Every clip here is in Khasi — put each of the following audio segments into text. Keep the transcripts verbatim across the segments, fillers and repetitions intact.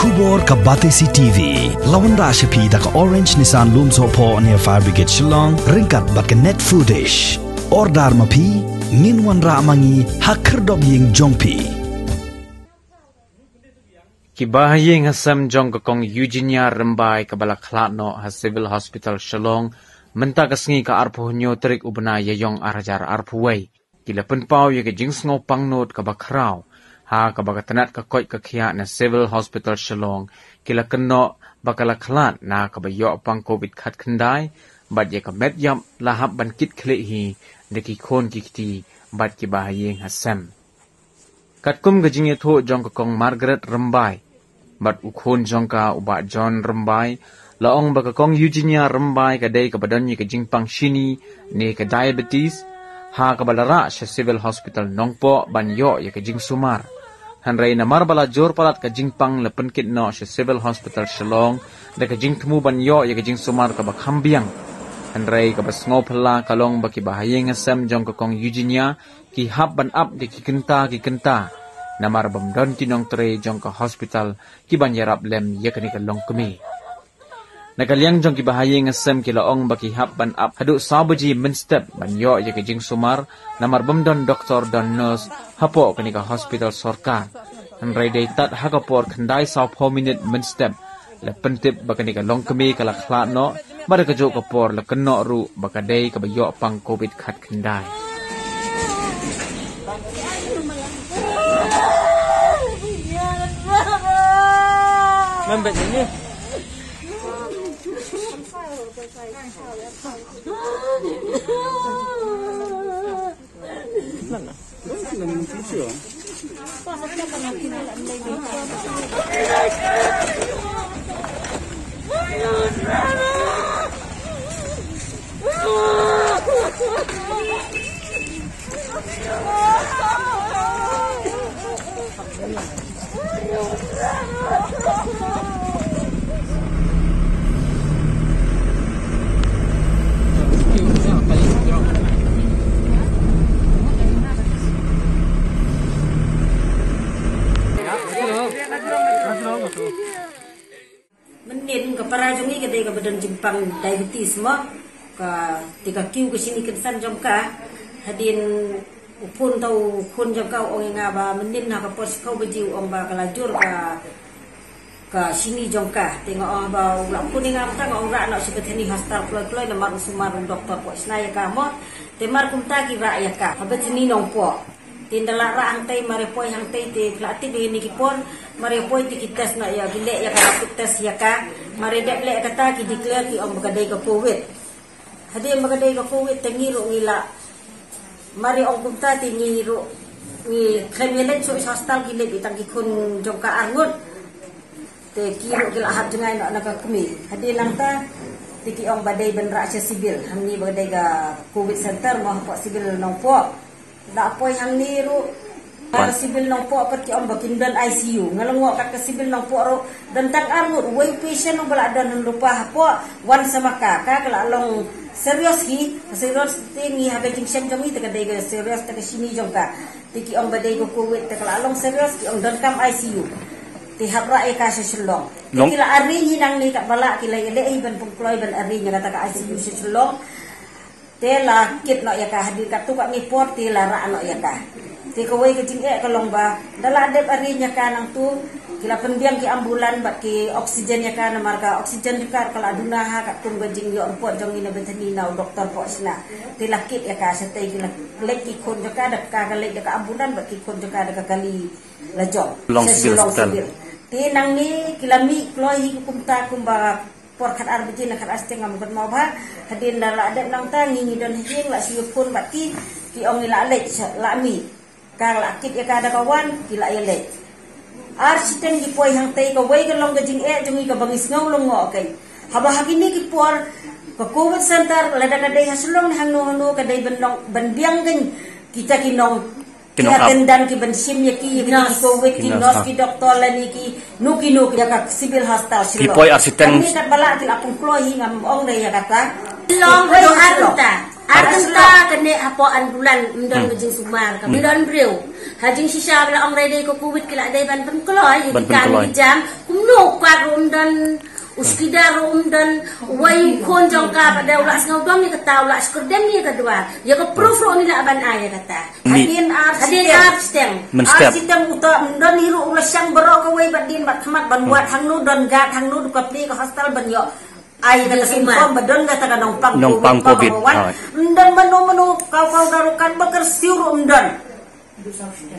Khubor ka Batesi T V. La wanrah sha phi da ka Orange Nissan Lumsohphoh near Fire Brigade Shillong, ryngkat bad ka Net Foodish. Order ma phi, ngin wanrah ma ngi ha khyrdop ïing jong phi. Ki bahaïing hasem jong ka Kong Eugenia Rymbai kaba la khlad noh ha Civil Hospital Shillong mynta ka sngi ka arphew hynñiew tarik u bnai Ïaïong ar hajar arphew wei. Ki la pynpaw ïa ka jingsngew pangnud kaba khraw ha kaba ka tnat ka koit ka khiah na Civil Hospital Shillong ki la kynnoh ba ka la khlad na kaba ïoh pang covid khatkhyndai, bad ïa ka met ïap la hap ban kit khlieh hi da ki khun ki kti bad ki bahaïing hasem. Katkum ka jingïathuh jong ka Kong Margaret Rymbai bad u khun jong ka u Bah John Rymbai, la ong ba ka Kong Eugenia Rymbai ka dei kaba don ïa ka jingpang shini ne ka diabetes, ha kaba la rah sha Civil Hospital Nongpoh ban ïoh ïa ka jingsumar. Hynrei namar ba la jur palat ka jingpang, la pynkit noh sha Civil Hospital Shillong da ka jingthmu ban ïoh ïa ka jingsumar kaba kham biang. Hynrei kaba sngewphylla ka long ba ki bahaïing hasem jong ka Kong Eugenia ki hap ban ap da ki kynta ki kynta, namar bym don ki nongtrei jong ka hospital ki ban ïarap lem ïa kane ka longkmie. Na ka liang jong ki bahaïing hasem ki la ong ba ki hap ban ap haduh saw baje mynstep ban ïoh ïa ka jingsumar, namar bym don doktor don nurse hapoh kane ka hospital sorkar. Hynrei dei tad ha ka por khyndai sawphew minit mynstep la pyntip ba kane ka longkmie ka la khlad noh, bad ha kajuh ka por la kynnoh ruh ba ka dei kaba ïoh pang covid khatkhyndai. Mynnin ka para jong ngi ka dei kaba don jingpang diabetes mo. Ka, te ka kiew ka shini kynsan jong ka. Hadien u phone, to u khun jong ka u ong ïa nga ba mynnin ha ka por shiphew baje u ong ba ka la jur ka, ka shini jong ka. Te nga ong ba u la phone ïa nga mynta, nga ong rah noh sha Bethany Hospital kloi kloi namar u sumar u doktor Pohshna ïa ka mo. Te mar kumta ki rah ïa ka ha Bethany Nongpoh. Te ynda la rah hangtei, mar ïa poi hangtei te phi la tip ïa kine ki por, mar ïa poi te ki test noh ïa, ki leh ïa ka rapid test ïa ka. Mar ïa dep leh kata ki declare ki ong ba ka dei ka covid. Hadien ba ka dei ka covid te ngi ruh ngi la, mar ïa ong kumta te ngi ruh ngi khlem ïaleit shuh sha hospital, ki leit tang ki khun jong ka arngut. Te ki ruh ki la hap jngai noh na ka kmie. Hadien nangta te ki ong ba dei ban rah sha civil, hangne ba ka dei ka covid center mo, hapoh civil Nongpoh. Da poi hangne ruh, ka civil Nongpoh pat ki ong ba kin don I C U. Nga la ngoh kat ka civil Nongpoh ruh don tang arngut, uwei u patient uba la don hynriew phew hapoh, wan sa ma ka, ka ka la long serious hi. Serious te ngi ha ka jingshem jong ngi te ka dei ka serious te ka shini jong ka. Te ki ong ba dei ka covid te ka la long serious, ki ong donkam I C U. Te hap rah ïa ka sha Shillong. Te ki la arrange hi nangne katba lah, ki la ïaleh hi ban pynkloi ban arrange ïa kata ka I C U sha Shillong. Te la kit noh ïa ka hadien katto katne por te la rah noh ïa ka. Te kawei ka jingeh ka long ba ynda la dep arrange ïa ka nangto, ki la pynbiang ki ambulance bad ki oxygen ïa ka, namar ka oxygen jong ka ka la duna ha katkum ka jingïoh report jong ngi na Bethany na u doktor Pohshna. Te la kit ïa ka shatei, ki la leit ki khun jong ka, da ka ka leit da ka ambulance bad ki khun jong ka da ka kali la jong sha Shillong Civil. Te nangne ki la mih kloi hi kumta kumba por khatar baje ne khatar shiteng, ngam kynmaw bha. Hadien da la dep nangta ngi, ngi don ha ïing, la shu phone bad ki, ki ong ngi la leit, la mih. Ka la kit ïa ka da ka wan, ki la ïaleit. Ar shiteng ki poi hangtei, kawei ka long ka jingeh jong ngi kaba ngi sngew lyngngoh kein. Haba ha kine ki por ka covid center lada ka dei ha Shillong ne hangno hangno ka dei ban long ban biang kein kita ki nong ki nong ap, attendant ki ban shim ïa ki, ïa ki nurse, covid, ki nurse, ki doktor lane kino kino ïa ka civil hospital Shillong. Ki poi ar shiteng. Kane katba lah ki la pynkloi hi, ngam ong dei ïa kata. Shillong haduh ar kynta. Ar kynta kane hapoh ambulance ym don ka jingsumar, ka ym don briew. Ha jingshisha ba la ong dei ka covid ki la dei ban pynkloi, ban pynkloi. Ki jam. No, u kwat ruh um don, u skida ruh um don, uwei u khun jong ka pat de u la sngew dom ïa kata, u la shu kyrdem ïa ka dwar. Ïa ka proof ruh ngi lah ban ai ïa kata. Hadien ar shiteng. Mynstep. Ar shiteng uta um don hi ruh u la shang baroh kawei bad dien bad khmat ban wad hangno don guard, hangno da ka plie ka hostel ban ïoh ai kata ka uniform ba don kata ka nongpang Nongpang covid. Covid. Ba ka wan. Hooid. Um don mano mano kaw kaw da ruh katba kyrsiew ruh um don.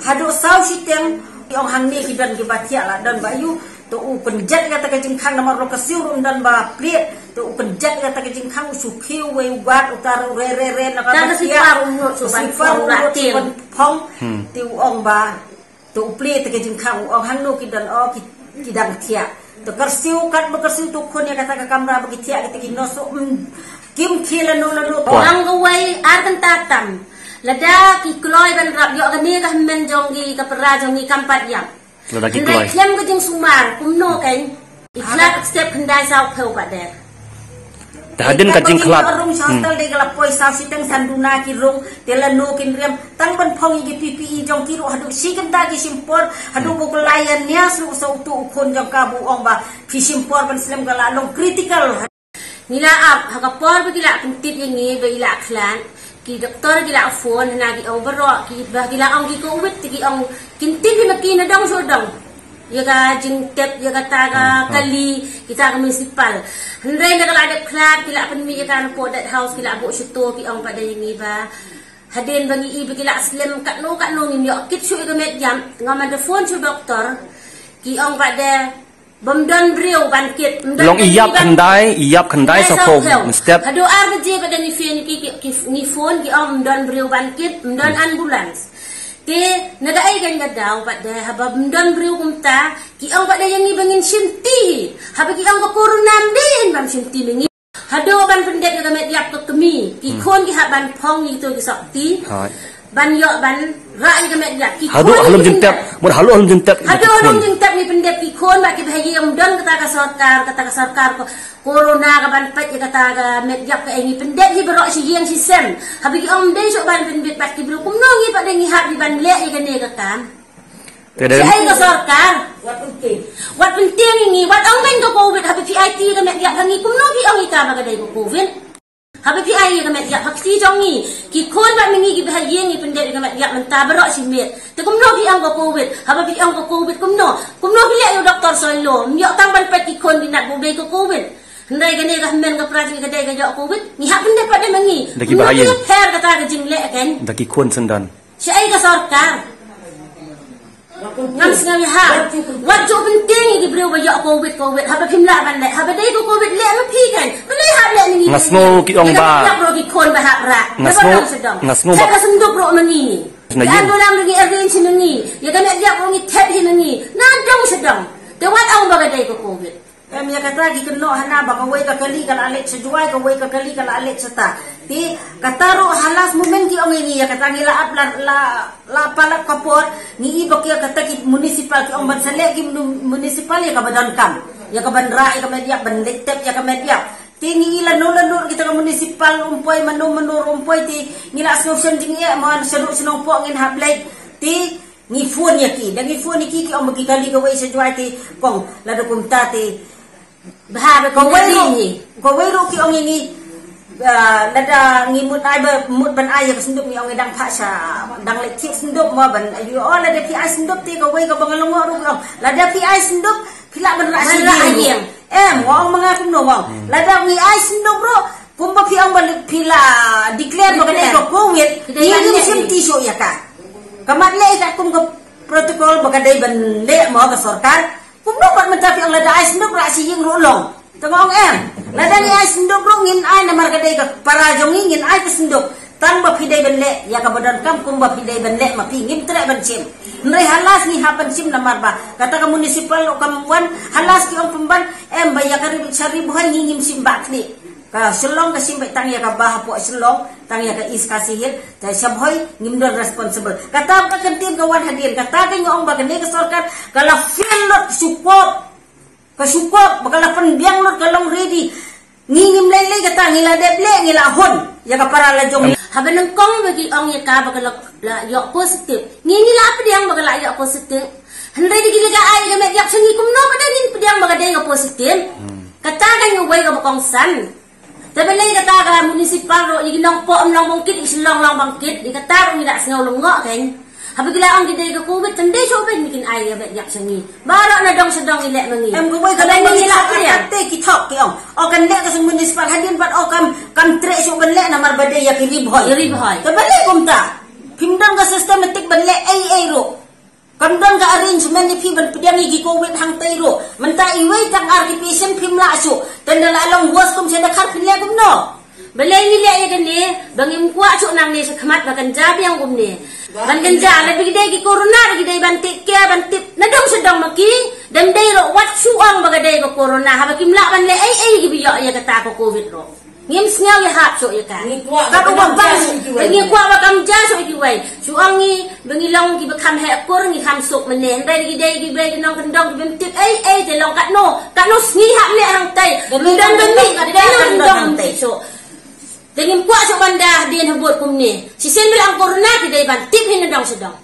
Haduh saw shiteng, ki ong hangne ki don kiba thiah la don ba ïoh, to u kynjat kata ka jingkhang namar ruh ka siew ruh um don ba plied, to u kynjat kata ka jingkhang u shu khiew wei u guard uta ruh re re re na kaba thiah. Ka slipper um noh shu ban phong la tieng. Phong, te u ong ba, to u plie kata ka jingkhang u ong hangno ki don, o ki, ki dang thiah. To kyrsiew katba kyrsiew to khun ïa kata ka kamra ba ki thiah kita ki nurse um kim khie lano lano. Poi. Ong kawei ar kynta tam. Lada ki kloi ban rap ïoh kane ka hynmen jong ki ka para jong ki kam pat ïap. Lada ki kloi. Hynrei khlem ka jingsumar kumno kein. I khlad step khyndai saw phew pat de. Te hadien ka jingkhlad. Rung sha hostel de ka la poi saw shiteng san duna ki rung te lano kin riam tang ban phong ïa ki P P E jong ki ruh haduh shi kynta ki shim por haduh ba u kylla ïa nia shuh sa utu u khun jong ka ba u ong ba ki shim por ban slem ka la long critical. Ngi la ap ha ka por ba ki la pyntip ïa ngi ba i la khlad ki doktor ki la phone na ki ong baroh ki ba ki la ong ki covid te ki ong kin tip ïa ma ki na dong shu dong. Ïa ka jingtep ïa kata ka kali kita ka municipal. Hynrei na ka la dep khlad ki la pynmih ïa ka na Port House ki la buh shuto ki ong pat de ïa ngi ba hadien ba ngi i ba ki la slem katno katno ngim ïoh kit shuh ïa ka met ïap. Nga man da phone shu doktor ki ong pat de bym don briew ban kit. Long ïap khyndai, ïap khyndai sa phew mynstep. Haduh ar baje pat de ngi phone ki, ki, ki, ngi phone ki ong bym don briew ban kit, bym don ambulance. Te na kaei kein ka daw pat de haba bym don briew kumta ki ong pat de ïa ngi ba ngin shim ti. Haba ki ong ka corona ym dei bam shim ti ma ngi. Haduh ban pyndep ïa ka met ïap ka kmie ki khun ki hap ban phong ïa kito ki sokti. Ban ïoh ban rah ïa ka met ïap ki khun. Haduh halum jingtep, mut haduh halum jingtep. Haduh halum jingtep ngi pyndep ki khun ba ki bha ïa ym don kata ka sorkar, kata ka sorkar ko corona ka ban peit ïa kata ka met ïap ka, ngi pyndep hi baroh shi ïing shi sem. Haba ki ong ym dei shuh ban pynbit bad ki briew kumno ngi pat de ngi hap hi ban leh ïa kane ka kam. Te dei. Shi ai ka sorkar. Wat pyntieng. Wat pyntieng ïa ngi, wat ong kein ka covid, haba phi ai ti ka met ïap ha ngi kumno phi ong ïa ka ba ka dei ka covid. Haba phi ai ka met ïap ha kti jong ngi. Ki khun bad ma ngi ki bha ïa ngi pyndep ïa ka met ïap mynta baroh shi miet. Te kumno phi ong ka covid, haba phi ong ka covid kumno. Kumno phi leh ïa u doktor soi lo, ym ïoh tang ban peit ki khun ki nat ba u dei ka covid. Hynrei kane ka hynmen ka pra jong ngi ka dei ka ïoh covid. Ngi hap pyndep pat de ma ngi. Da ki bha ïa. Kumno phi pher kata ka jingleh kein. Da ki khun syndon. Shi ai ka sorkar. Ngam sngew ha. Wat ju pyntieng ïa ki briew ba ïoh covid covid. Haba phim lah ban leh. Haba dei ka covid leh ma phi kein. Balei hap leh ma ngi. Nga sngew ki ong ba. Ïa ka ruh ki khun ba hap rah. Nga sngew. Nga sngew ba. Ka synduk ruh ma ngi. Na ïa. Ka dolang ruh ngi arrange ma ngi. Ïa ka met ïap ruh ngi thep hi ma ngi. Na dong sha dong. Te wat ong ba ka dei ka covid. Em, ïa kata ki kynnoh hana ba kawei ka kali ka la leit sha Jowai, kawei ka kali ka la leit sha ta. Te kata ruh ha last moment ki ong ïa ngi ïa kata ngi la ap la, la, la palat ka por, ngi i ba ki ïa kata ki municipal ki ong ban sa leh ki munu-, municipal ïa kaba donkam. Ïa kaban rah ïa ka met ïap, ban leit tep ïa ka met ïap. Te ngi i lano lano kita ka municipal ruh ym poi, mano mano ruh ym poi te ngi la solution jingeh mo sha ruh sha Nongpoh ngin hap leit. Te ngi phone ïa ki, da ngi phone ïa ki, ki ong ba ki kali kawei sha Jowai te, kong, lada kumta te. Bha, ba kawei ruh, kawei ruh ki ong ïa ngi, ah, lada ngi mut ai ba, mut ban ai ïa ka synduk ngi ong ngi dang phah sha, dang leit thied synduk mo ban, ïoh, oh, lada phi ai synduk te kawei kaba nga long ruh ki ong, lada phi ai synduk, phi lah ban rah shi ïing. Em, nga ong ma nga kumno nga ong. Lada ngi ai synduk ruh, kumba phi ong ba phi la declare ba ka dei ka covid, ngi ngim shim ti shuh ïa ka. Ka mat leh ïa ka kum ka protocol ba ka dei ban leh mo ka sorkar. Kumno pat mynta phi ong lada ai synduk rah shi ïing ruh long. Te nga ong em. Lada ngi ai synduk ruh ngin ai namar ka dei ka para jong ngi ngin ai ka synduk. Tang ba phi dei ban leh ïa kaba donkam kumba phi dei ban leh ma phi ngim treh ban shim. Hynrei ha last ngi hap ban shim namar ba kata ka municipal ruh kam wan ha last ki ong pynban em ba ïa ka Ri, sha Ri Bhoi ngi ngim shim ba khlieh. Ka Shillong ka shim beit tang ïa kaba hapoh Shillong, tang ïa ka East Khasi Hills, te sha Bhoi ngim don responsible. Kata ka kyntien ka wan hadien, kata ka nga ong ba kane ka sorkar ka la fail lut shuh kop. Ka shu kop ba ka la pynbiang lut ka long ready. Ngi ngim lei lei kata ngi la dep leh ngi la hun ïa ka para la jong. Haba nyngkong ba ki ong ïa ka ba ka la, la ïoh positive. Ngi ngi la pdiang ba ka la ïoh positive. Hynrei da ki la ka ai ka met ïap sha ngi kumno ba da ngin pdiang Sitien. Kata ka ngi wei ka ba kongsan. Te balei kata ka municipal ruh, ïa ki nongpoh ym long bangkit, ïa ki Shillong long bangkit, ïa kata ruh ngi da sngew lyngngoh kein. Haba ki la ong ki dei ka covid, tang dei shuh ban kin ai ïa ba ïap sha ngi. Baroh na dong sha dong i leh ma ngi. Em ka wei ka dong ngi la ïa. Te ki thok ki ong. O kan leh ka seng municipal hadien bad o kam, kam treh shuh ban leh namar ba dei ïa ki Ri Bhoi. Ri Bhoi. Te balei kumta. Phim don ka systematic ban leh ei ei ruh. Kam don ka arrangement ïa phi ban pdiang ïa ki covid hangtei ruh. Mynta iwei tang ar ki patient phim lah shuh. Tang da la long worse kum sha da khar phin leh kumno. Balei ngi leh ïa kane, ba ngim kwah shuh nangne sha khmat ba kan ja biang kumne. Ban kan ja, lada ki dei ki corona, lada ki dei ban take care, ban tip na dong sha dong ma ki, dang dei ruh wat shu ong ba ka dei ka corona, haba kim lah ban leh ei ei ki ba ïoh ïa kata ka covid ruh. Ngim sngew ïahap shuh ïa ka. Ngi kwah ba kam ja shuh ïa kiwei. Ngi kwah ba kam ja shuh ïa kiwei. Shu ong ngi, ba ngi long ki ba kham heh kur, ngi kham suk mynne. Hynrei ki dei ki ba ki nongkyndong ki bym tip ei ei te long katno. Katno sngi hap leh hangtei. Dang dang dang dang dang dang hangtei shuh. Te ngim kwah shuh ban da hadien habud kumne. Shisien ba la ong corona ki dei ban tip hi na dong sha dong.